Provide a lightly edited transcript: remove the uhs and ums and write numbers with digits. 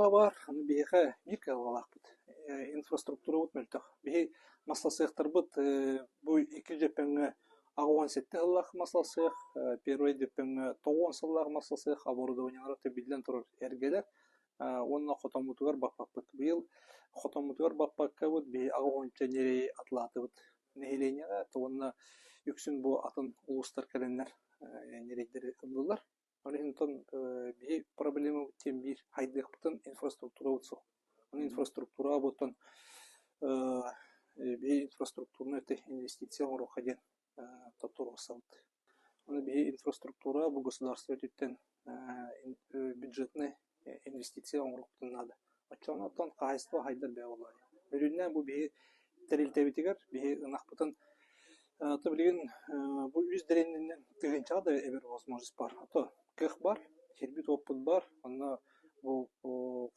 Баар, аны биһиэхэ биир кыһалҕалаахпыт: инфраструктурабыт мөлтөх. Биһи маслосыахтарбыт бу икки дьөппөҥҥө 87 сыллаах маслосыах, первый дьөппөҥҥө 90 сыллаах маслосыах оборудованиелара биллэн турар эргэлэр уонна хотоммутугар баппаппыт. Быйыл хотоммутугар баппаккабыт биһи 80 ньирэйи атылаатыбыт нэһилиэнньэҕэ уонна үксүн бу атын улуустар кэлэннэр ньирэйдэри ыллылар. Ол иһин оттон биһи проблемабыт диэн биир хайдыахпытын инфраструктурабыт суох. Ону инфраструктураҕа оттон биһи инфраструктурнай инвестиция оҥоруохха диэн туруорсабыт. Ону биһи инфраструктура бу государство өттүттэн бюджетнай инвестиция оҥоруохпутун наада. Оччоҕуна оттон хаһаайыстыба хайдар бэйэ буоллаҕа. Сүрүннээн бу биһи тэрилтэбитигэр биһи ынахпытын то билигин бу үс дэриэбинэнэн тыһыынчаҕа да эбэр возможность баар. А то кыах баар, сирбит-уоппут баар, онно бу